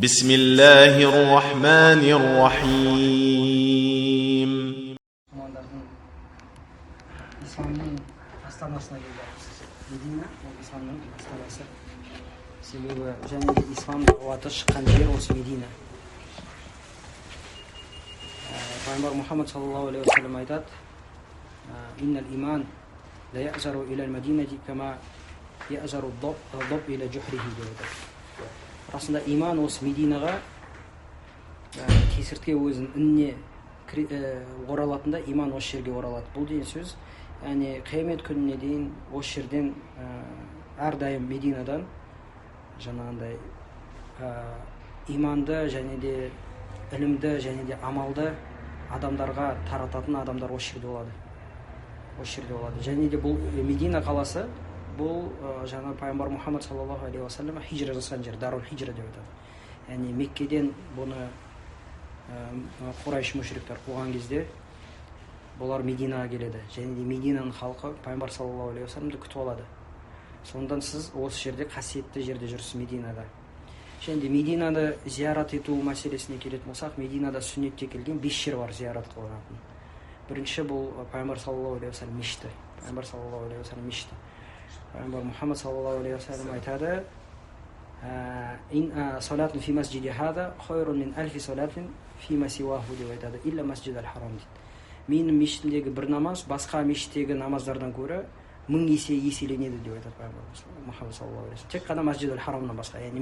بسم الله الرحمن الرحيم. Мұсылмандардың, исламның астанасына келді. Медина ол исламның астанасы, себебі және де ислам дағуаты шыққан жер осы Медина. Пайғамбар Мұхаммад саллаллаху алейхи уассалам айтады: «Иннал иман ла яъзару иля мадинати кама яъзару даб иля жухрихи», деп айтады. Расында, иман осы Мединаға кесіртке өзінің ініне оралатында, иман осы жерге оралады. Бұл деген сөз, яғни қиямет күніне дейін осы жерден әрдайым Мединадан жаңағындай иманды және де ілімді және де амалды адамдарға тарататын адамдар осы жерде болады, осы жерде болады. Және де бұл Медина қаласы, бұл жаңа пайғамбар Мұхаммад саллаллаху алейхи уассалам хижра жасаған жер, дарул хижра деп айтады. Яғни Меккеден бұны құрайш мушриктер қуған кезде бұлар Мединаға келеді және де Мединаның халқы пайғамбар саллаллаху алейхи уассаламды күтіп алады. Сондықтан сіз осы жерде, қасиетті жерде жүрсіз, Мединада. Және де Мединаны зиярат ету мәселесіне келетін болсақ, Мединада сүннетте келген бес жер бар зиярат қылынатын. Бірінші, бұл пайғамбар саллаллаху алейхи уассалам мешіті. Пайғамбар саллаллаху алейхи уассалам мешіті. Пайғамбар Мұхаммад саллаллаху алейхи уассалам айтады: «Салатун фи масджиди хада хайрун мин альфи салатин фима сиуаху», деп айтады, «илля масджид аль харам», дейді. Менің мешітімдегі бір намаз басқа мешіттегі намаздардан гөрі 1000 есе еселенеді деп айтады пайғамбар Мұхаммад саллаллаху алейхи вассалам. Тек қана масджид аль харамнан басқа, яғни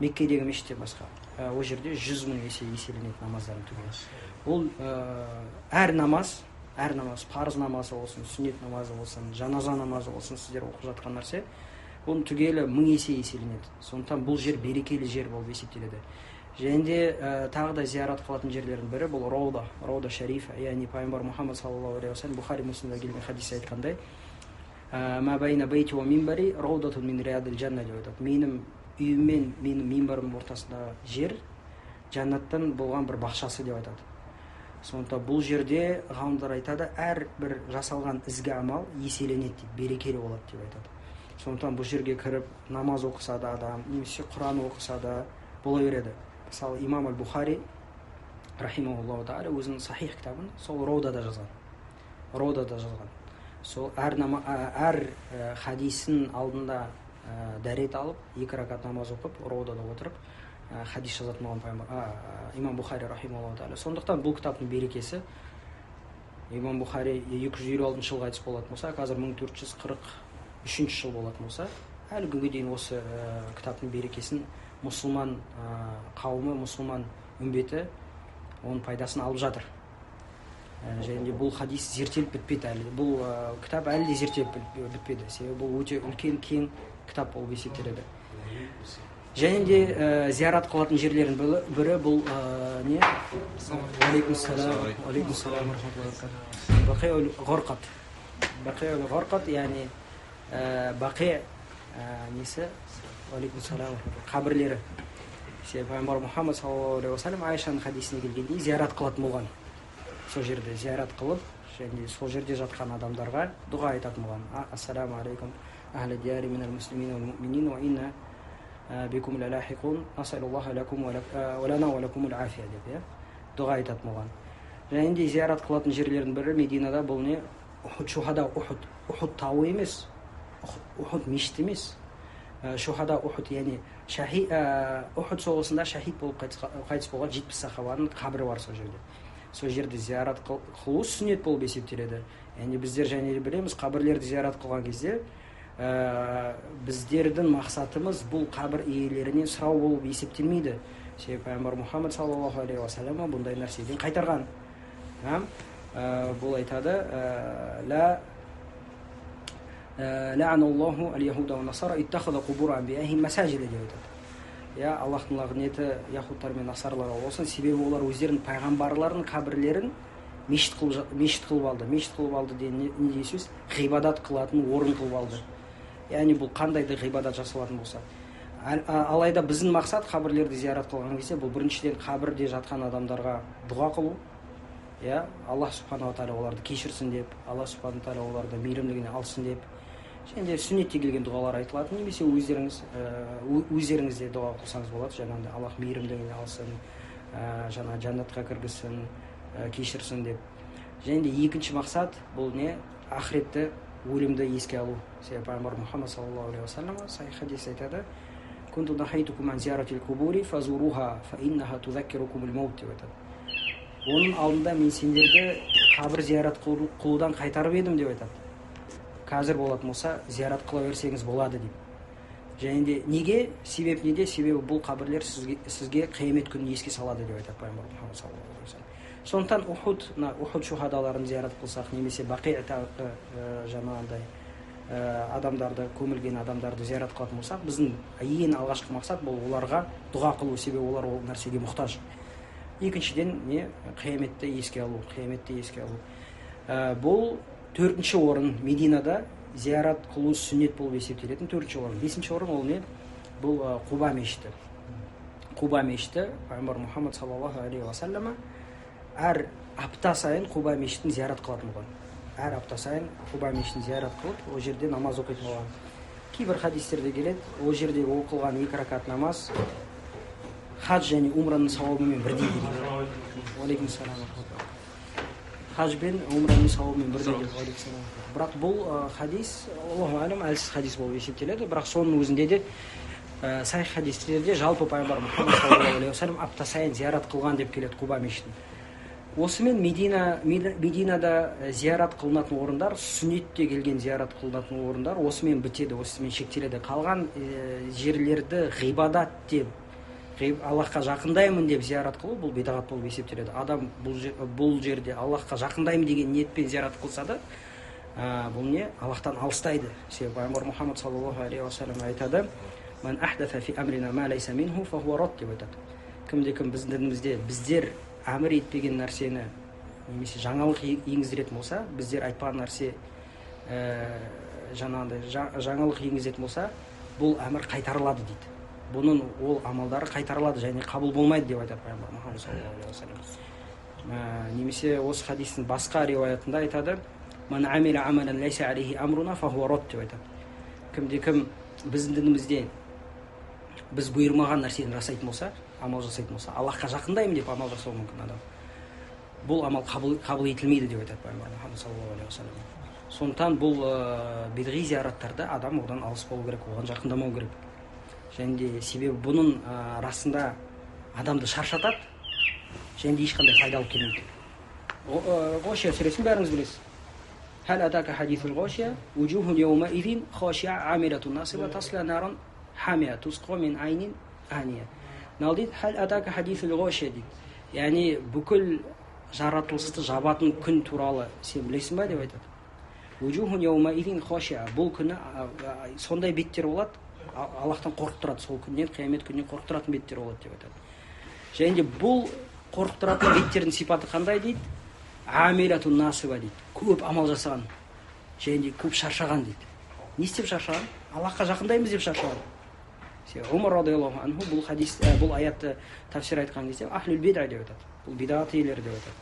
Меккедегі мешіттен басқа. Ол жерде 100 000 есе еселенеді намаздардың түгелі. Ол әр намаз, әр намаз, парыз намазы болсын, сүннет намазы болсын, жаназа намазы болсын, сіздер оқып жатқан нәрсе, оның түгелі 1000 есе еселенеді. Сондықтан бұл жер берекелі жер болып есептеледі. Және де тағы да зиярат қылатын жерлердің бірі бұл Рауда, Рауда шарифа. Яғни пайғамбар Мұхаммад саллаллаху алейхи уассалам Бухари, Муслимда келген хадисте айтқандай: «Ма байна бейти уа минбари раудатун мин риядил джанна», деп айтады. Менің үйім мен менің минбарымның ортасындағы жер жәннаттан болған бір бақшасы деп айтады. Сондықтан бұл жерде ғалымдар айтады, әрбір жасалған ізгі амал еселенеді дейді, берекелі болады деп айтады. Сондықтан бұл жерге кіріп намаз оқыса да адам немесе Құран оқыса да бола береді. Мысалы, имам әл Бухари рахимахуллаху тағала өзінің Сахих кітабын сол Раудада жазған, Раудада жазған. Сол әр хадисінің алдында дәрет алып, екі ракат намаз оқып, Раудада отырып хадис жазатын болған пайғамбар имам Бухари рахимахуллаху тағала. Сондықтан бұл кітаптың берекесі, имам Бухари 256 жылы қайтыс болатын болса, қазір 1443 жыл болатын болса, әлі күнге дейін осы кітаптың берекесін мұсылман қауымы, мұсылман үмбеті оның пайдасын алып жатыр. Және де бұл хадис зерттеліп бітпеді әлі, бұл кітап әлі де зерттеліп бітпеді, себебі бұл өте үлкен, кең кітап болып есептеледі. Және де зиярат қылатын жерлердің бірі бұл не, алейкум салам, алейкум салам, Бақиул Ғарқат. Бақиул Ғарқат, яғни Бақи несі, алейкум салам, қабірлері. Себебі пайғамбар Мұхаммад саллаллаху алейхи уассалам Айшаның хадисіне келгенде зиярат қылатын болған. Сол жерде зиярат қылып және сол жерде жатқан адамдарға дұға айтатын болған: «Ассаламу алейкум ахля диари минал муслимин вал муъминин уа инна бикум лалахиқун, насалуллаха лакум уа лана уа лакумул афия», деп, иә, дұға айтатын болған. Және де зиярат қылатын жерлердің бірі Мединада бұл не, Ухуд, шухада Ухуд. Ухуд тауы емес, Ухуд мешіті емес, шухада Ухуд, яғни Ухуд соғысында шахид болып қайтыс болған 70 сахабаның қабірі бар сол жерде. Сол жерде зиярат қылу сүннет болып есептеледі. Яғни біздер және де білеміз, қабірлерді зиярат қылған кезде біздердің мақсатымыз бұл қабір иелерінен сұрау болып есептелмейді, себебі пайғамбар Мұхаммад саллаллаху алейхи уассалам бұндай нәрседен қайтарған. Бұл айтады: «Ла ла'аналлаху аль-яхуда уа насара иттахаза кубур анбияихим масажида», деп айтады. Иә, Аллахтың лағнеті яхудтар мен насарларға болсын, себебі олар өздерінің пайғамбарларының қабірлерін мешіт қылып алды. Мешіт қылып алды деген не деген сөз? Ғибадат қылатын орын қылып алды. Яғни бұл қандай да ғибадат жасалатын болса. Алайда біздің мақсат қабірлерді зиярат қылған кезде бұл біріншіден қабірде жатқан адамдарға дұға қылу, иә, Аллах субханала тағала оларды кешірсін деп, Алла субханала тағала оларды мейірімділігіне алсын деп. Және де сүннетте келген дұғалар айтылады, немесе өздеріңіз де дұға қылсаңыз болады. Жаңағындай Аллах мейірімдігіне алсын, жаңа жәннатқа кіргізсін, кешірсін деп. Және де екінші мақсат бұл не? Ақыретті, өлімді еске алу. Себебі пайғамбар Мұхаммад саллаллаху алейхи уассалам сахих хадис айтады: «Кунту нахайтукум ан зияратил кубури фазуруха фа иннаха тузаккирукумул маут» деп айтады. Оның алдында мен сендерді қабір зиярат қылудан қайтарып едім деп айтады. Қазір болатын болса, зиярат қыла берсеңіз болады деп. Және де неге? Себеп неде? Себебі бұл қабірлер сізге қиямет күнін еске салады деп айтады пайғамбар Мұхаммад саллаллаху алейхи уассалам. Сондықтан Ухуд, мына Ухуд шухадаларын зиярат қылсақ, немесе Бақиътағы жаңағындай адамдарды, көмілген адамдарды зиярат қылатын болсақ, біздің ең алғашқы мақсат бұл оларға дұға қылу, себебі олар ол нәрсеге мұқтаж. Екіншіден не? Қияметті еске алу, қияметті еске алу. Бұл төртінші орын, Мединада зиярат қылу сүннет болып есептелетін төртінші орын. Бесінші орын ол не? Бұл Қуба мешіті. Қуба мешіті, пайғамбар Мұхаммад саллаллаху алейхи уассалама әр апта сайын Қуба мешітін зиярат қылатын болған. Әр апта сайын Қуба мешітін зиярат қылып, ол жерде намаз оқитын болған. Кейбір хадистерде келеді, ол жерде оқылған 2 ракат намаз хадж және умраның сауабымен бірдей дейді. Уалейкум салам. Хадж пен умраның сауабымен бірдей дейді. Уалейкум салам. Бірақ бұл хадис, Аллаху алям, әлсіз хадис болып есептеледі. Бірақ соның өзінде де сахих хадистерде жалпы пайғамбар Мұхаммад саллаллаху алейхи уассалам апта сайын зиярат қылған деп келеді Қуба мешітін. Осымен Мединада зиярат қылынатын орындар, сүннетте келген зиярат қылынатын орындар осымен бітеді, осымен шектеледі. Қалған жерлерді ғибадат деп, Аллахқа жақындаймын деп зиярат қылу бұл бидағат болып есептеледі. Адам бұл жерде Аллахқа жақындаймын деген ниетпен зиярат қылса да, бұл не? Аллахтан алыстайды. Себебі пайғамбар Мұхаммад саллаллаху алейхи уассалам айтады: «Ман ахдаса фи амрина ма лайса минху фахуа рад» деп айтады. Кімде кім біздің дінімізде біздер әмір етпеген нәрсені немесе жаңалық енгіздіретін болса, біздер айтпаған нәрсе, жаңағындай жаңалық енгізетін болса, бұл әмір қайтарылады дейді. Бұның ол амалдары қайтарылады және қабыл болмайды деп айтады пайғамбар Мұхаммад саллаллаху алейхи уассалам. Немесе осы хадистің басқа риуаятында айтады: «Ман амила амалан лайса алейхи амруна фахуа рад» деп айтады. Кімде кім біздің дінімізде біз бұйырмаған нәрсені жасайтын болса, амал жасайтын болса, Аллахқа жақындаймын деп амал жасауы мүмкін адам. Бұл амал қабыл етілмейді деп айтады пайғамбар Мұхаммад саллаллаху алейхи уассалам. Сондықтан бұл бидғи зияраттарда адам одан алыс болу керек, оған жақындамау керек. Және де себебі бұның расында адамды шаршатады, және де ешқандай пайда алып келмейді. Ғошия сүресін бәріңіз білесіз. Хал атака хадисул ғошия, вужухун яума изин хошиа амилатун насиба тасла наран хамия тусқа мин айнин ания. Мынау дейді, хал атака хадисул ғошия дейді. Яғни бүкіл жаратылысты жабатын күн туралы сен білесің ба деп айтады. Вужухун яума изин хошиа. Бұл күні сондай беттер болады, Аллахтан қорқып тұрады, сол күннен, қиямет күнінен қорқып тұратын беттер болады деп айтады. Және де бұл қорқып тұратын беттердің сипаты қандай дейді? Амилатун насиба дейді. Көп амал жасаған, және де көп шаршаған дейді. Не істеп шаршаған? Аллахқа жақындаймыз деп шаршаған. Себебі Умар радиаллаху анху бұл хадис, бұл аятты тафсир айтқан кезде ахлул бид'a деп айтады. Бұл бидағат иелері деп айтады.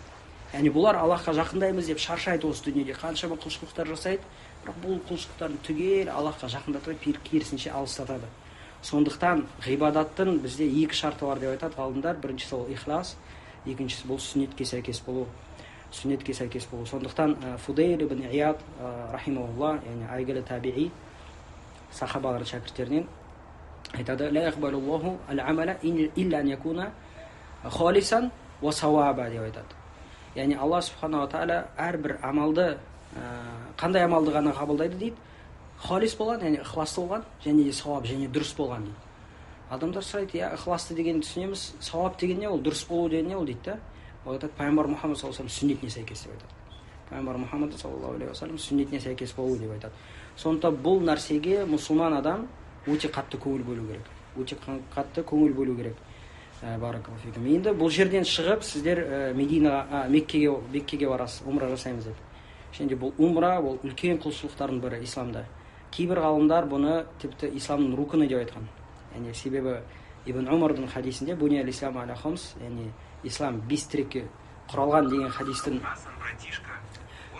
Яғни бұлар Аллахқа жақындаймыз деп шаршайды осы дүниеде, қаншама құлшылықтар жасайды, бірақ бұл құлшылықтардың түгел Аллахқа жақындатпай, керісінше алыстатады. Сондықтан ғибадаттың бізде екі шарты бар деп айтады ғалымдар. Біріншісі ол ихлас, екіншісі бұл сүннетке сәйкес болу. Сүннетке сәйкес болу. Сондықтан Фудейл ибн Ияд рахимаулла, яғни әйгілі табиғи, сахабалардың шәкірттерінен айтады: «Ла яқбалуллаху әл-амала илля ан якуна халисан ва сауаба» деп айтады. Яғни Алла субханала тағала әрбір амалды, қандай амалды ғана қабылдайды дейді? Халис болған, яғни ықыласты болған, және де сауап, және дұрыс болған дейді. Адамдар сұрайды: иә, ықыласты дегенді түсінеміз, сауап деген не ол, дұрыс болу деген не ол дейді да. Ол айтады, пайғамбар Мұхаммад саллаллаху алейхи вассалам сүннетіне сәйкес деп айтады. Пайғамбар Мұхаммад саллаллаху алейхи вассалам сүннетіне сәйкес болу деп айтады. Сондықтан бұл нәрсеге мұсылман адам өте қатты көңіл бөлу керек. Өте қатты көңіл бөлу керек. Баракаллаху фикум. Енді бұл жерден шығып сіздер Мединаға, Меккеге барасыз, умра жасаймыз деп. Және де бұл умра ол үлкен құлшылықтардың бірі исламда. Кейбір ғалымдар бұны тіпті исламның рукыны деп айтқан. Яғни себебі Ибн Умардың хадисінде буния ислам аля хамс, яғни ислам 5 тірекке құралған деген хадистің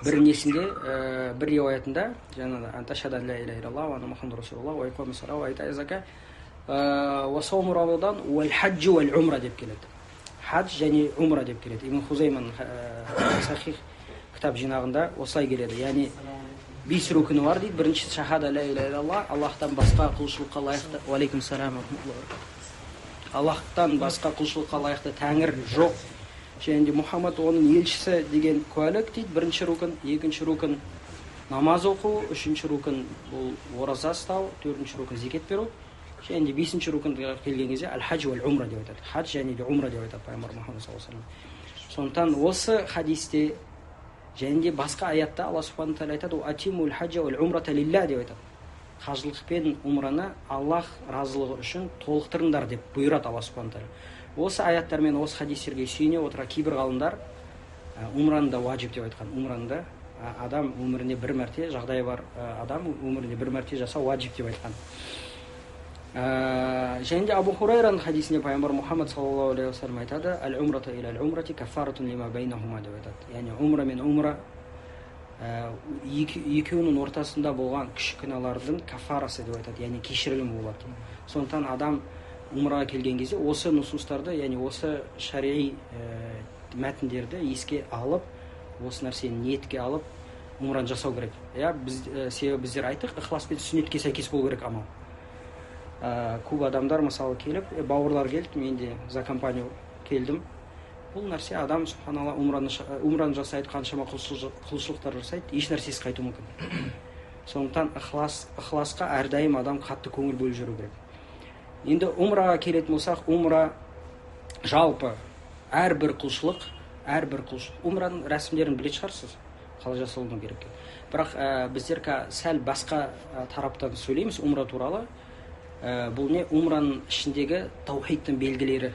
Бір несінде, бір риуаятында жаңағы ан ташхада ла иляха иллаллах уа анна Мухаммадар расулуллах уа иқамус салат уа итаиз зака уа сауму рамадан уал хаджу уал умра деп келеді. Хадж және умра деп келеді. Ибн Хузайманың сахих кітап жинағында осылай келеді. Яғни 5 рүкіні бар дейді. Біріншісі шахада ла иляха иллаллах, Аллахтан басқа құлшылыққа лайықты, уалейкум салам ва рахматуллахи ва баракатух. Аллахтан басқа құлшылыққа лайықты тәңір жоқ және де Мұхаммад оның елшісі деген куәлік дейді. Бірінші рүкін. Екінші рүкін намаз оқу, үшінші рүкін бұл ораза ұстау, төртінші рүкін зекет беру, және де бесінші рүкінге келген кезде әл хадж уәл умра деп айтады. Хадж және де умра деп айтады пайғамбар Мұхаммад саллаллаху алейхи вассалам. Сондықтан осы хадисте және де басқа аятта Алла субхана тағала айтады: «Атимул хаджа уәл умрата лилля» деп айтады. Қажылық пен умраны Аллах разылығы үшін толықтырыңдар деп бұйырады Алла субхана тағала. Осы аяттар мен осы хадистерге сүйене отыра кейбір ғалымдар умраны да уажиб деп айтқан. Умраны да адам өмірінде бір мәрте, жағдайы бар адам өмірінде бір мәрте жасау уажиб деп айтқан. Және де Абу Хурайраның хадисінде пайғамбар Мұхаммад саллаллаху алейхи уассалам айтады: «Әл умрату иля әл умрати каффаратун лима бейнахума» деп айтады. Яғни умра мен умра екеуінің ортасында болған кіші күнәлардың кафарасы деп айтады, яғни кешірілімі болады. Сондықтан адам умраға келген кезде осы нусустарды, яғни осы шариғи мәтіндерді еске алып, осы нәрсені ниетке алып умраны жасау керек. Иә, біз, себебі біздер айттық, ықылас пен сүннетке сәйкес болу керек амал. Көп адамдар мысалы келіп, бауырлар келді, мен де за компанию келдім. Бұл нәрсе адам, субханалла, умраны жасайды, қаншама құлшылықтар жасайды, еш нәрсесіз қайтуы мүмкін. Сондықтан ықыласқа әрдайым адам қатты көңіл бөліп жүру керек. Енді умраға келетін болсақ, умра жалпы әрбір құлшылық, әрбір құлшылық. Умраның рәсімдерін білетін шығарсыз, қалай жасалуы керек екенін. Бірақ біздер сәл басқа тараптан сөйлейміз умра туралы. Бұл не? Умраның ішіндегі таухидтың белгілері,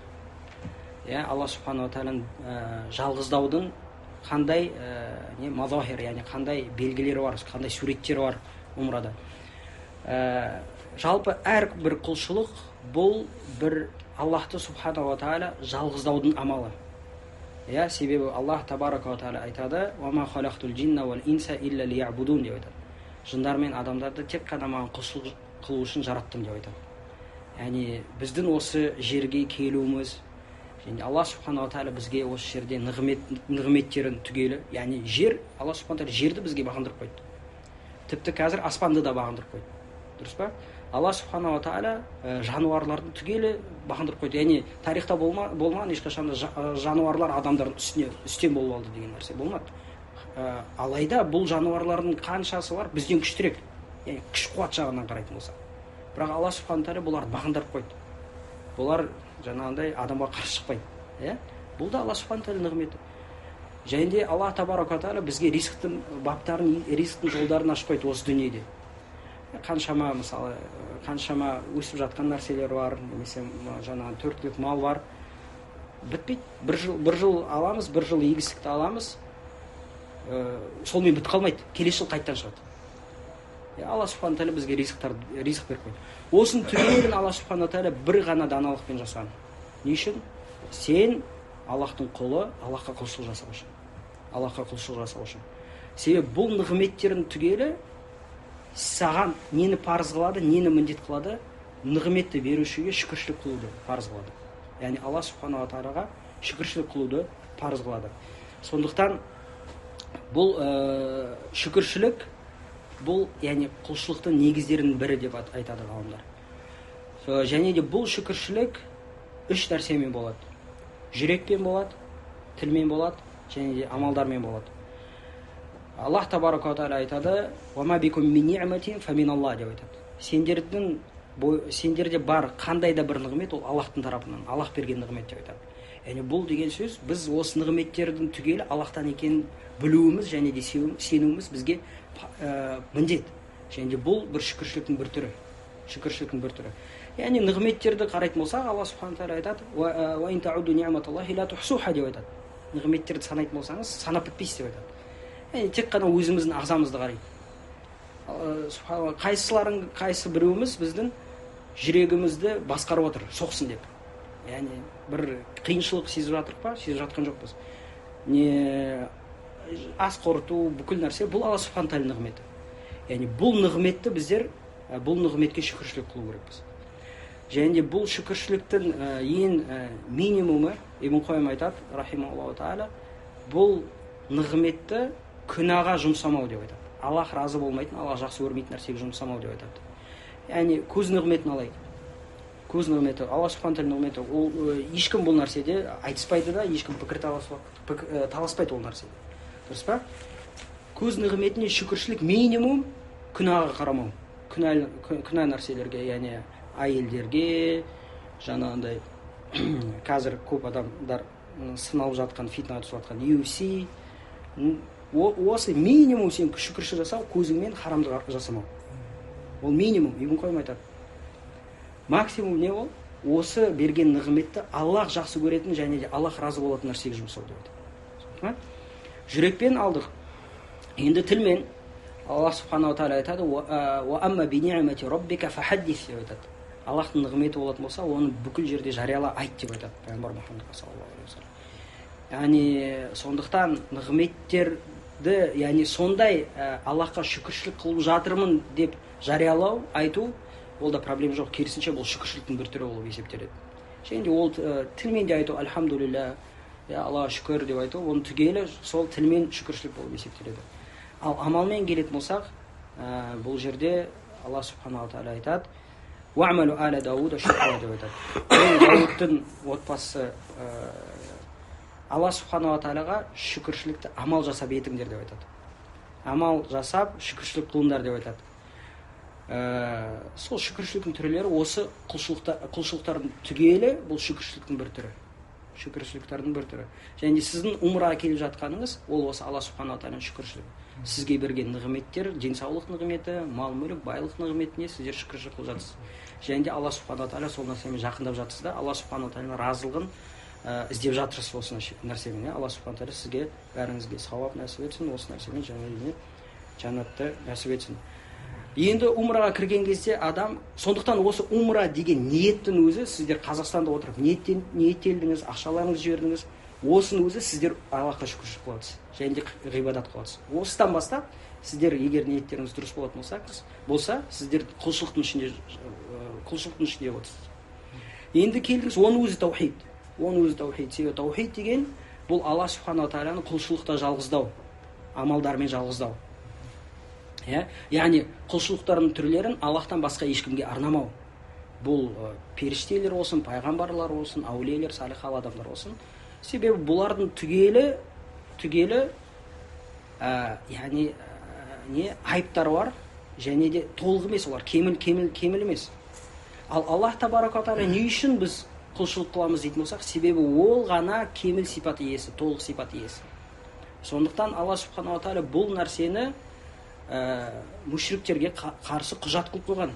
иә, Алла субханала тағаланы жалғыздаудың қандай не мазахир, яғни қандай белгілері бар, қандай суреттері бар умрада. Жалпы әрбір құлшылық бұл бір Аллахты субханала тағала жалғыздаудың амалы, иә. Себебі Аллах табарака тағала айтады: «Уама халақтул джинна уал инса илля лиябудун» деп айтады. Жындар мен адамдарды тек қана маған құлшылық қылу үшін жараттым деп айтады. Яғни біздің осы жерге келуіміз және Алла субханала тағала бізге осы жерде нығметтерін түгелі, яғни жер, Алла субхана тағала жерді бізге бағындырып қойды, тіпті қазір аспанды да бағындырып қойды, дұрыс па? Алла субханала тағала жануарлардың түгелі бағындырып қойды. Яғни тарихта болмаған ешқашан да жануарлар адамдардың үстіне үстем болып алды деген нәрсе болмады. Алайда бұл жануарлардың қаншасы бар бізден күштірек, яғни күш қуат жағынан қарайтын болсақ. Бірақ Алла субхана тағала бұларды бағындырып қойды, бұлар жаңағындай адамға қарсы шықпайды, иә. Бұл да Алла субхана тағала нығметі. Және де Алла табарака тағала бізге ризықтың баптарын, ризықтың жолдарын ашып қойды осы дүниеде. Қаншама, мысалы, қаншама өсіп жатқан нәрселер бар, немесе жаңағы төрт түлік мал бар, бітпейді. Бір жыл, бір жыл аламыз, бір жыл егістікті аламыз, сонымен бітіп қалмайды, келесі жыл қайтадан шығады. Алла субхана тағала бізге ризық беріп қойды. Осының түгелін Алла субхана тағала бір ғана даналықпен жасаған. Не үшін? Сен Аллахтың құлы, Аллахқа құлшылық жасау үшін. Аллахқа құлшылық жасау үшін. Себебі бұл нығметтердің түгелі саған нені парыз қылады, нені міндет қылады? Нығметті берушіге шүкіршілік қылуды парыз қылады. Яғни Алла субханала тағалаға шүкіршілік қылуды парыз қылады. Сондықтан бұл шүкіршілік бұл, яғни құлшылықтың негіздерінің бірі деп айтады ғалымдар. Және де бұл шүкіршілік үш нәрсемен болады: жүрекпен болады, тілмен болады және де амалдармен болады. Аллах табарака тағала айтады: деп айтады. Сендердің, сендерде бар қандай да бір нығмет, ол Аллахтың тарапынан, Аллах берген нығмет деп айтады. Яғни бұл деген сөз, біз осы нығметтердің түгелі Аллахтан екенін білуіміз және де сенуіміз бізге міндет. Және де бұл бір шүкіршіліктің бір түрі, шүкіршіліктің бір түрі. Яғни нығметтерді қарайтын болсақ, Алла субхана тағала айтады: деп айтады. Нығметтерді санайтын болсаңыз, санап бітпейсіз деп айтады. Яғни тек қана өзіміздің ағзамызды қарайық. Қайсыларың, қайсы біреуіміз біздің жүрегімізді басқарып отыр соқсын деп? Яғни бір қиыншылық сезіп жатырық па? Сезіп жатқан жоқпыз. Не ас қорыту, бүкіл нәрсе бұл Алла субхана тағала нығметі. Яғни бұл нығметті біздер, бұл нығметке шүкіршілік қылу керекпіз. Және де бұл шүкіршіліктің ең минимумы, Ибн Қойым айтады, рахимахуллаху тағала, бұл нығметті күнәға жұмсамау деп айтады. Аллах разы болмайтын, Аллах жақсы көрмейтін нәрсеге жұмсамау деп айтады. Яғни көз нығметін алайық. Көз нығметі, Алла субхана тағала нығметі, ол ешкім бұл нәрседе айтыспайды да, ешкім пікір таласпайды ол нәрседе. Дұрыс па? Көз нығметіне шүкіршілік минимум күнәға қарамау. Күнә нәрселерге, яғни әйелдерге, жаңағындай қазір көп адамдар сыналып жатқан, фитнаға түсіп жатқан UFC, осы минимум сен шүкіршілік жасау, көзіңмен харамды жасамау. Ол минимум, Ибн Қойым айтады. Максимум не ол? Осы берген нығметті Аллах жақсы көретін және де Аллах разы болатын нәрсеге жұмсау деп айтады. Жүрекпен алдық. Енді тілмен Аллах субханаху тағала айтады, «Уа амма би ни'мати раббика фахаддис» деп айтады. Аллахтың нығметі болатын болса, оны бүкіл жерде жарияла, айт деп айтады пайғамбар Мұхаммед саллаллаху алейхи уассалам. Яғни сондықтан нығметтерді, яғни сондай Аллахқа шүкіршілік қылып жатырмын деп жариялау, айту, ол да проблема жоқ. Керісінше, бұл шүкіршіліктің бір түрі болып есептеледі. Және де ол тілмен де айту, альхамдулилля, Аллаға шүкір деп айту, оның түгелі сол тілмен шүкіршілік болып есептеледі. Ал амалмен келетін болсақ, бұл жерде Алла субханаху тағала айтады, «Уамалу аля Дауда шүкра» деп айтады. Дауыттың отбасы Алла субханаху тағалаға шүкіршілікті амал жасап етіңдер деп айтады. Амал жасап шүкіршілік қылыңдар деп айтады. Сол шүкіршіліктің түрлері осы құлшылықтардың түгелі бұл шүкіршіліктің бір түрі. Шүкіршіліктердің бір түрі. Және де сіздің умраға келіп жатқаныңыз ол осы Алла субханаху тағаланың шүкіршілігі. Сізге берген нығметтер, денсаулық нығметі, мал мүлік, байлық нығметіне сіздер шүкіршілік қылып жатырсыз. Және де Алла субханаху тағала сол нәрсемен жақындап жатырсыз да, Алла субханаху тағаланың разылығын іздеп жатырсыз осы нәрсемен. Алла субханаху тағала сізге бәріңізге сауап нәсіп етсін, осы нәрсемен және жәннатты нәсіп етсін. Енді умраға кірген кезде адам, сондықтан осы умра деген ниеттің өзі, сіздер Қазақстанда отырып ниеттелдіңіз, ақшаларыңызды жібердіңіз, осының өзі сіздер Аллахқа шүкіршілік қыласыз және де ғибадат қыласыз. Осыдан бастап сіздер егер ниеттеріңіз дұрыс болатын болса, сіздер құлшылықтың ішінде отырсыз. Енді келдіңіз, оның өзі таухид. Оның өзі таухид. Себебі таухид деген бұл Алла субханаху тағаланы құлшылықта жалғыздау, амалдармен жалғыздау. Яғни құлшылықтардың түрлерін Аллахтан басқа ешкімге арнамау. Бұл періштелер болсын, пайғамбарлар болсын, әулиелер, салиха адамдар болсын. Себебі бұлардың түгелі яғни не айыптары бар, және де толық емес олар, кеміл емес. Ал Аллах табарака тағала не үшін біз құлшылық қыламыз дейтін болсақ, себебі ол ғана кеміл сипат иесі, толық сипат иесі. Сондықтан Алла субханаху тағала бұл нәрсені мүшриктерге қарсы құжат қылып қойған.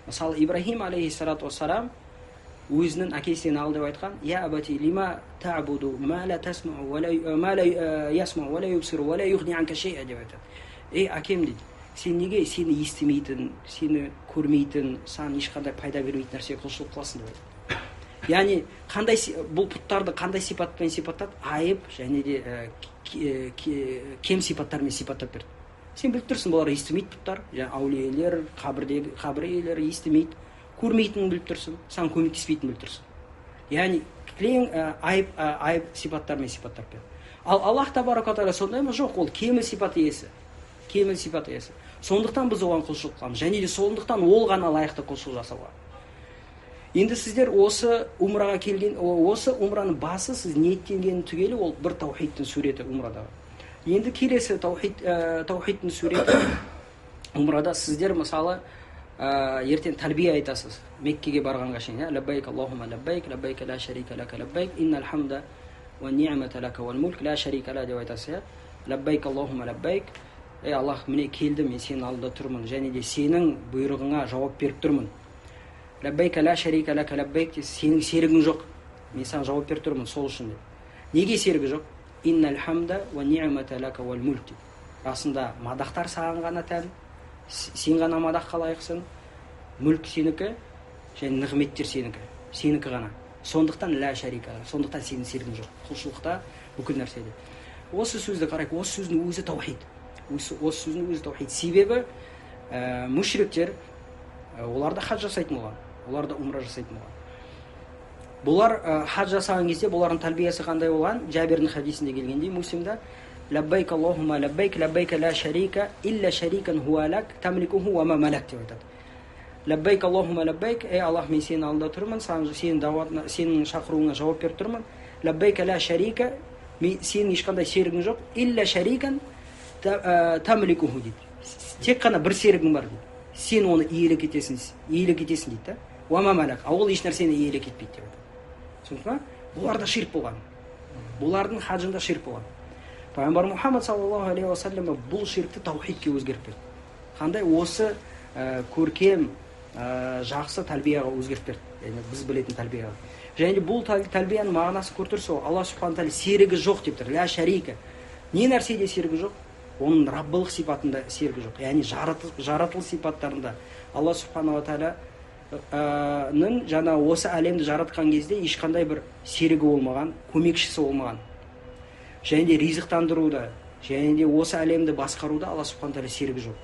Мысалы, Ибрахим алейхиссалату вассалам өзінің әкесінен ал деп айтқан, «Я абати лима та'буду ма ла тасмау ва ла ма ла ясмау ва ла юбсиру ва ла юғни анка шай'a» деп айтады. Ей әкем дейді, сен неге сені естімейтін, сені көрмейтін, саған ешқандай пайда бермейтін нәрсеге құлшылық қыласың деп айтады. Яғни қандай бұл пұттарды қандай сипатпен сипаттады? Айып және де кем сипаттармен сипаттап берді. Сен біліп тұрсың, бұлар естімейді пұттар, және әулиелер, қабірдегі қабір иелері естімейді, көрмейтінін біліп тұрсың, саған көмектеспейтінін біліп тұрсың. Яғни кілең айып сипаттармен сипаттап берді. Ал Аллах табарака тағала сондай ма? Жоқ, ол кеміл сипат иесі. Кеміл сипат иесі. Сондықтан біз оған құлшылық қыламыз. Және де сондықтан ол ғана лайықты құлшылық жасауға. Енді сіздер осы умраға келген, осы умраның басы сіз ниеттенгенің түгелі ол бір таухидтің суреті умрадағы. Енді келесі таухидтің суреті умрада сіздер мысалы ертең тәлбия айтасыз Меккеге барғанға шейін, лаббайк аллахумма лаббайк, лаббайк ла шарика лака лаббайк, иннал хамда уа ни'мата лака уал мулк ла шарика ла деп айтасыз. Лаббайк аллахумма лаббайк, ей Аллах, міне келдім, мен сенің алдында тұрмын және де сенің бұйрығыңа жауап беріп тұрмын. Лаббайк ла шарика лака лаббайк, сенің серігің жоқ, мен саған жауап беріп тұрмын сол үшін деп. Неге серігі жоқ? Иннал хамда уа ни'мата лака уал мулк дейді. Расында мадақтар саған ғана тән, сен ғана мадаққа лайықсың, мүлк сенікі және нығметтер сенікі, сенікі ғана. Сондықтан ла шарика, сондықтан сенің серігің жоқ құлшылықта, бүкіл нәрседе. Осы сөзді қарайық, осы сөздің өзі таухид. Осы сөздің өзі таухид. Себебі мүшриктер, олар да хаж жасайтын болған, олар да умра жасайтын болған. Бұлар хаж жасаған кезде бұлардың тәлбиясы қандай болған? Жабирдің хадисінде келгендей, Муслимда: «Лаббайк Аллахумма лаббайк, лаббайк ла шарика илля шарикан хуа лак тамликуху ва ма малак» деп айтады. Лаббайк Аллахумма лаббайк, ей Аллах, мен сенің алдында тұрмын, сенің дауатына, сенің шақыруыңа жауап беріп тұрмын. Лаббайк ла шарика, сенің ешқандай серігің жоқ, илля шарикан тамликуху дейді. Тек қана бір серігің бар дейді. Сен оны иелік етесің, иелік етесің дейді да. Уа ма малак, а ол еш нәрсені иелік етпейді деп айтады. Түсінікті ма? Бұларда ширк болған. Бұлардың хаджында ширк болған. Пайғамбар Мұхаммад саллаллаху алейхи уассалам бұл ширкті таухидке өзгертіп берді. Қандай осы көркем, жақсы тәлбияға өзгертіп берді. Яғни біз білетін тәлбияға. Және бұл тәлбияның мағынасы көріп тұрсыз ғой, Алла субхана тағала серігі жоқ деп тұр. Ля шарика. Не нәрседе серігі жоқ? Оның раббылық сипатында серігі жоқ. Яғни жаратылыс сипаттарында Алла субханала тағаланың жаңа осы әлемді жаратқан кезде ешқандай бір серігі болмаған, көмекшісі болмаған. Және де ризықтандыруда, және де осы әлемді басқаруда Алла субхана тағала серігі жоқ.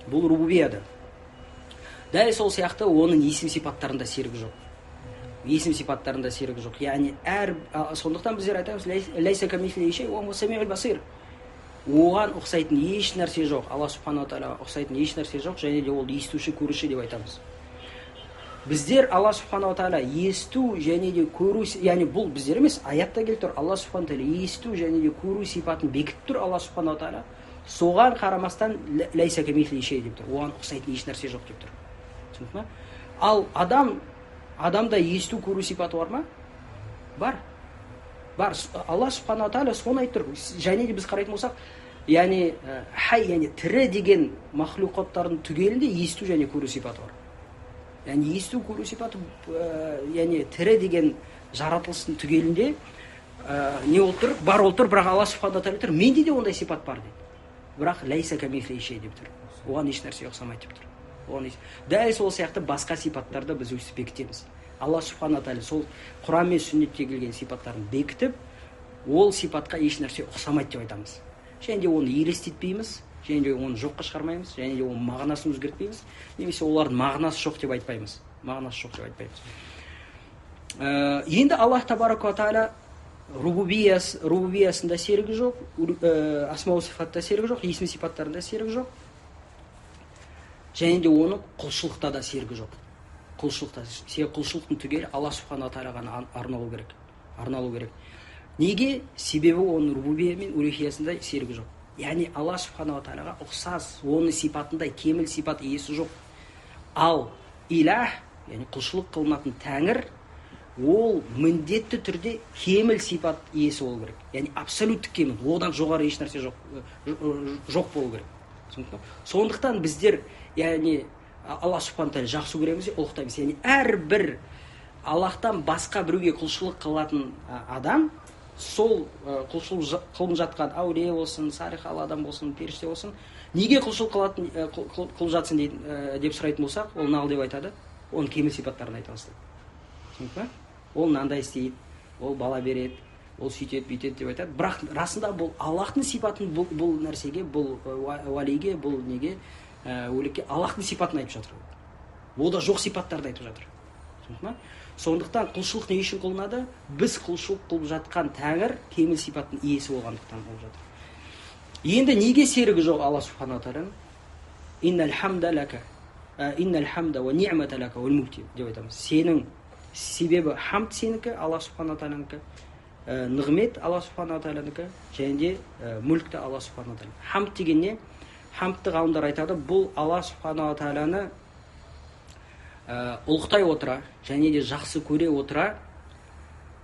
Бұл рубубияда. Дәл сол сияқты оның есім сипаттарында серігі жоқ. Есім сипаттарында серігі жоқ. Яғни сондықтан біздер айтамыз, ләйса камислихи шей, уа хуа самиул басир. Оған ұқсайтын еш нәрсе жоқ. Алла субханала тағалаға ұқсайтын еш нәрсе жоқ, және де ол естуші, көруші деп айтамыз. Біздер Алла субханала тағала есту және де көру, яғни бұл біздер емес, аятта келіп тұр. Алла субханала тағала есту және де көру сипатын бекітіп тұр Алла субханала тағала. Соған қарамастан ләйса камислихи шей деп тұр. Оған ұқсайтын еш нәрсе жоқ деп тұр. Түсінікті ма? Ал адамда есту, көру сипаты бар ма? Бар. Бар. Алла субханала тағала соны айтып тұр. Және де біз қарайтын болсақ, яғни хай, яғни тірі деген махлюқаттардың түгелінде есту және көру сипаты бар. Яғни есту, көру сипаты, яғни тірі деген жаратылыстың түгелінде не болып тұр? Бар болып тұр, бірақ Алла субханала тағала тұр, менде де ондай сипат бар дейді. Бірақ ләйса камислихи шей деп тұр. Оған еш нәрсе ұқсамайды деп тұр. Дәл сол сияқты басқа сипаттарды біз өстіп бекітеміз. Алла субханала тағала сол Құран мен сүннетте келген сипаттарын бекітіп, ол сипатқа еш нәрсе ұқсамайды деп айтамыз. Және де оны елестетпейміз, және де оны жоққа шығармаймыз, және де оның мағынасын өзгертпейміз, немесе олардың мағынасы жоқ деп айтпаймыз. Мағынасы жоқ деп айтпаймыз. Енді Аллах табарака тағала рубубиясында серігі жоқ, асмау сифатта серігі жоқ, есім сипаттарында серігі жоқ. Және де оны құлшылықта да серігі жоқ. Құлшылықта, себебі құлшылықтың түгелі Алла субханала тағалаға ғана арналу керек. Арналу керек. Неге? Себебі оның рубубия мен улюхиясында серігі жоқ. Яғни Алла субханала тағалаға ұқсас, оның сипатындай кеміл сипат иесі жоқ. Ал илах, яғни құлшылық қылынатын тәңір, ол міндетті түрде кеміл сипат иесі болу керек. Яғни абсолюттік кеміл, одан жоғары еш нәрсе жоқ болу керек. Түсінікті ме? Сондықтан біздер, яғни Алла субхана тағала жақсы көреміз де, ұлықтаймыз. Яғни әрбір Аллахтан басқа біреуге құлшылық қылатын адам, сол құлшылық қылып жатқан әулие болсын, салих адам болсын, періште болсын, неге құлшылық қылып жатсың деп сұрайтын болсақ, ол нағыл деп айтады, оның кеміл сипаттарын айта бастайды. Түсінікті ме? Ол мынандай істейді, ол бала береді, ол сөйтеді, бүйтеді деп айтады. Бірақ расында бұл Аллахтың сипатын бұл нәрсеге, бұл уәлиге, бұл неге, өлікке Аллахтың сипатын айтып жатыр. Ол да жоқ сипаттарды айтып жатыр. Түсінікті ме? Сондықтан құлшылық не үшін қылынады? Біз құлшылық қылып жатқан тәңір кеміл сипаттың иесі болғандықтан болып жатыр. Енді неге серігі жоқ Алла субханала тағаланың? Иннал хамда лака, иннал хамда уа ни'мата лака уал мулк деп айтамыз. Сенің себебі хамд сенікі, Алла субханала тағаланікі, нығмет Алла субханала тағаланікі, және де мүлк те Алла субханала тағала. Хамд деген не? Хамдты ғалымдар айтады, бұл Алла субханала тағаланы ұлықтай отыра, және де жақсы көре отыра,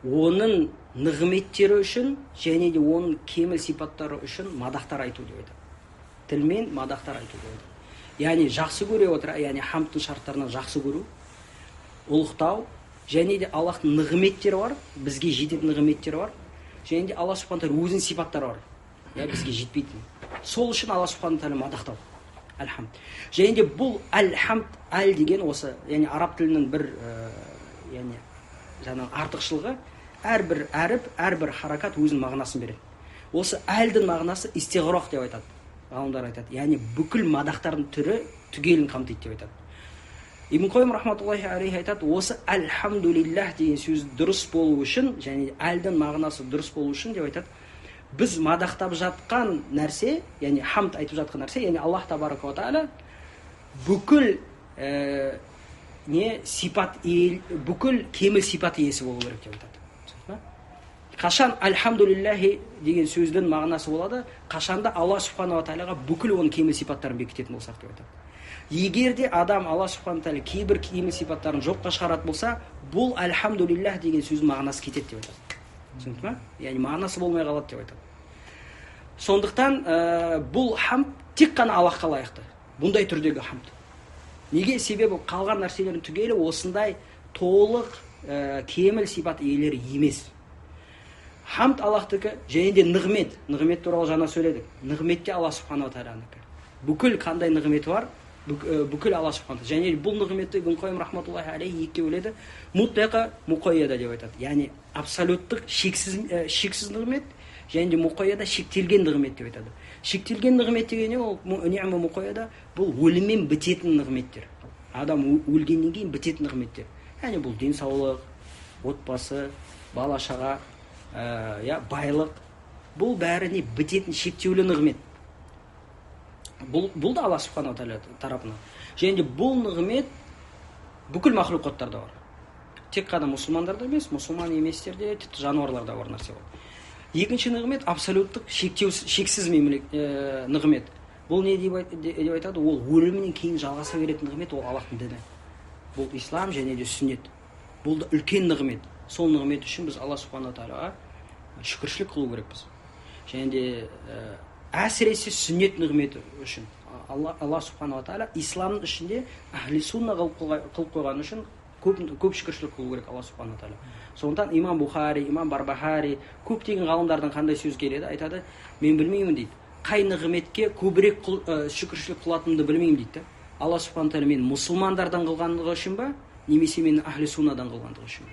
оның нығметтері үшін, және де оның кеміл сипаттары үшін мадақтар айту деп айтады. Тілмен мадақтар айту деп айтады. Яғни жақсы көре отыра, яғни хамдтың шарттарынан жақсы көру, ұлықтау, және де Аллахтың нығметтері бар, бізге жететін нығметтері бар, және де Алла субхана тағала өзінің сипаттары бар, бізге жетпейтін. Сол үшін Алла субхана тағала мадақтау. Әлхамд. Және де бұл әлхамд, әл деген осы, яғни араб тілінің бір, яғни жаңағы артықшылығы, әрбір әріп, әрбір харакат өзінің мағынасын береді. Осы әлдің мағынасы истиғрақ деп айтады ғалымдар, айтады, яғни бүкіл мадақтардың түрі түгелін қамтиды деп айтады. Ибн Қойым рахматуллахи алейхи айтады, осы альхамдулиллах деген сөз дұрыс болу үшін және әлдің мағынасы дұрыс болу үшін деп айтады, біз мадақтап жатқан нәрсе, яғни хамд айтып жатқан нәрсе, яғни Аллах табарака тағала бүкіл не сипат, бүкіл кеміл сипат иесі болу керек деп айтады. Қашан альхамдулиллахи деген сөздің мағынасы болады? Қашанда Алла субханала тағалаға бүкіл оның кеміл сипаттарын бекітетін болсақ деп айтады. Егер де адам Алла субхана тағала кейбір кеміл сипаттарын жоққа шығаратын болса, бұл альхамдулиллах деген сөздің мағынасы кетеді деп айтады. Түсінікті ма? Яғни мағынасы болмай қалады деп айтады. Сондықтан бұл хамд тек қана Аллахқа лайықты, бұндай түрдегі хамд. Неге? Себебі қалған нәрселердің түгелі осындай толық кеміл сипат иелері емес. Хамд Аллахтікі. Және де нығмет, нығмет туралы жаңа сөйледік. Нығмет те Алла субханала тағаланікі. Бүкіл қандай нығметі бар, бүкіл Алла субхана. Және бұл нығметті Ибн Қойым рахматуллахи алейхи екіге бөледі: мутлақа, муқайяда деп айтады, яғни абсолюттық шексіз, шексіз нығмет және де муқайяда, шектелген нығмет деп айтады. Шектелген нығмет деген не ол? Ни'ма муқайяда бұл өліммен бітетін нығметтер, адам өлгеннен кейін бітетін нығметтер, яғни бұл денсаулық, отбасы, бала шаға, иә, байлық. Бұл бәрі не бітетін шектеулі нығмет. Бұл да Алла субханала тағала тарапынан. Және де бұл нығмет бүкіл махлұқаттарда бар, тек қана мұсылмандарда емес, мұсылман еместерде, тіпті жануарларда бар нәрсе ол. Екінші нығмет абсолюттік шектеу, шексіз нығмет. Бұл не деп айтады? Ол өлімнен кейін жалғаса беретін нығмет. Ол Аллахтың діні, бұл ислам және де сүннет. Бұл да үлкен нығмет. Сол нығмет үшін біз Алла субханала тағалаға шүкіршілік қылу керекпіз. Және де әсіресе сүннет нығметі үшін, Алла субханала тағала исламның ішінде әхли сунна қылып қойғаны үшін көп, көп шүкіршілік қылу керек Алла субханала тағала. Сондықтан имам Бухари, имам Барбахари, көптеген ғалымдардан қандай сөз келеді? Айтады: мен білмеймін дейді, қай нығметке көбірек шүкіршілік қылатынымды білмеймін дейді да. Алла субхана тағала мені мұсылмандардан қылғандығы үшін ба, немесе мені әхли суннадан қылғандығы үшін бе?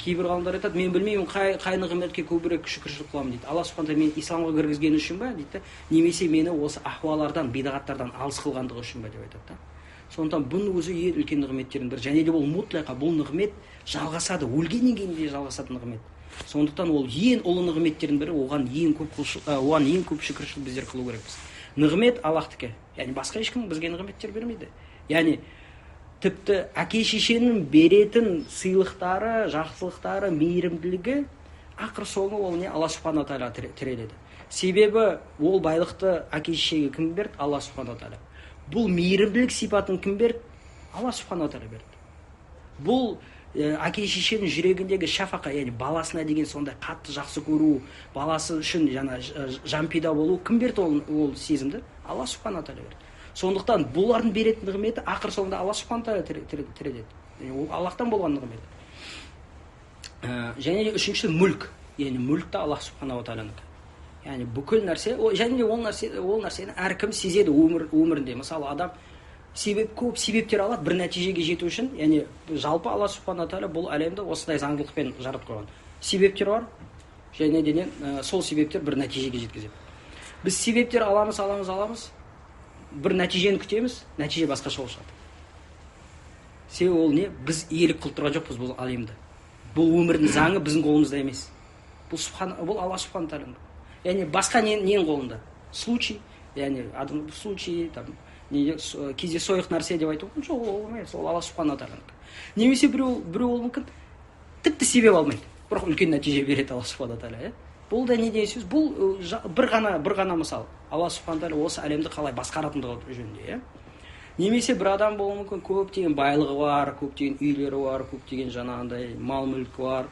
Кейбір ғалымдар айтады: мен білмеймін, қай нығметке көбірек шүкіршілік қыламын дейді. Алла субхана тағала мені исламға кіргізгені үшін ба дейді да, немесе мені осы ахуалардан, бидағаттардан алыс қылғандығы үшін ба деп айтады да. Сондықтан бұның өзі ең үлкен нығметтердің бірі. Және де бұл мутлақа, бұл нығмет жалғасады, өлгеннен кейін де жалғасатын нығмет. Сондықтан ол ең ұлы нығметтердің бірі. Оған ең көп шүкіршілік біздер қылу керекпіз. Нығмет Аллахтікі, яғни басқа ешкім бізге нығметтер бермейді. Яғни тіпті әке шешенің беретін сыйлықтары, жақсылықтары, мейірімділігі ақыр соңы ол не Алла субхана тағала тіреледі. Себебі ол байлықты әке шешеге кім берді? Алла субхана тағала. Бұл мейірімділік сипатын кім берді? Алла субхана тағала берді. Бұл әке шешенің жүрегіндегі шафақа, яғни баласына деген сондай қатты жақсы көру, баласы үшін жаңа жанпида болу, кім берді ол сезімді? Алла субхана тағала берді. Сондықтан бұлардың беретін нығметі ақыр соңында Алла субхана тағала тіреледі. Ол Аллахтан болған нығмет. Және де үшіншісі мүлк, яғни мүлк та Аллах субханала тағаланікі. Яғни бүкіл нәрсе және де ол нәрсені әркім сезеді өмірінде. Мысалы, адам себеп, көп себептер алады бір нәтижеге жету үшін. Яғни жалпы Алла субхана тағала бұл әлемді осындай заңдылықпен жаратып қойған. Себептер бар және де сол себептер бір нәтижеге жеткізеді. Біз себептер аламыз, аламыз, аламыз, бір нәтижені күтеміз, нәтиже басқаша болып шығады. Себебі ол не, біз иелік қылып тұрған жоқпыз бұл әлемді. Бұл өмірдің заңы біздің қолымызда емес, бұл Алла субхана тағаланың. Яғни басқа ненің қолында? Случай, яғни адам случай, там не кездейсойық нәрсе деп айту мүмкін. Жоқ, ол емес, ол Алла субхана тағаланікі. Немесе біреу болуы мүмкін, тіпті себеп алмайды, бірақ үлкен нәтиже береді Алла субхана тағала, иә. Бұл да не деген сөз? Бұл бір ғана мысал Алла субхана тағала осы әлемді қалай басқаратындығы жөнінде, иә. Немесе бір адам болуы мүмкін, көптеген байлығы бар, көптеген үйлері бар, көптеген жаңағындай мал мүлкі бар,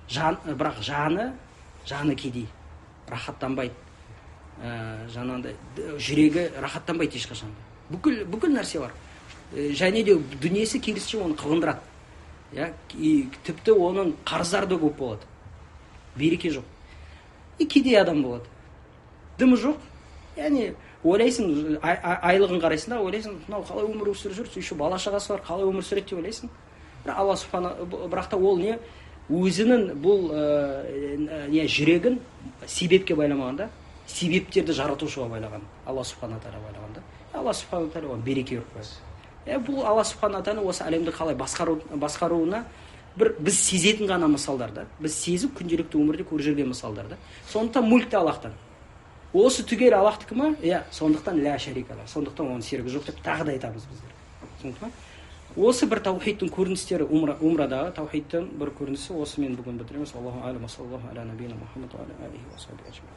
бірақ жаны кедей, рахаттанбайды, жаңағындай жүрегі рахаттанбайды ешқашан. Бүкіл нәрсе бар, және де дүниесі керісінше оны қылғындырады, иә, тіпті оның қарыздары да көп болады, береке жоқ. И кедей адам болады, дымы жоқ. Яғни ойлайсың, айлығын қарайсың да, ойлайсың: мынау қалай өмір сүріп жүр, еще бала шағасы бар, қалай өмір сүреді деп ойлайсың. Бірақ Алла субхана, бірақ та ол не өзінің бұл не жүрегін Себепке байламаған да, себептерді жаратушыға байлаған, Алла субхана тағала байлаған да. Алла субхана тағала оған береке беріп қояды. Бұл Алла субхана тағала осы әлемді қалай басқаруына бір біз сезетін ғана мысалдар да, біз сезіп күнделікті өмірде көріп жүрген мысалдар да. Сондықтан мүлк те Аллахтан, осы түгел Аллахтікі ма? Иә, сондықтан ля шарика ла, сондықтан оның серігі жоқ деп тағы да айтамыз біздер. Түсінікті ма? Осы бір таухидтың көріністері, умрадағы таухидтың бір көрінісі. Осымен бүгін бітіреміз. Аллаху алам, саллаллаху аля набийна Мухаммад ва аля алихи ва сахбихи ажмаин.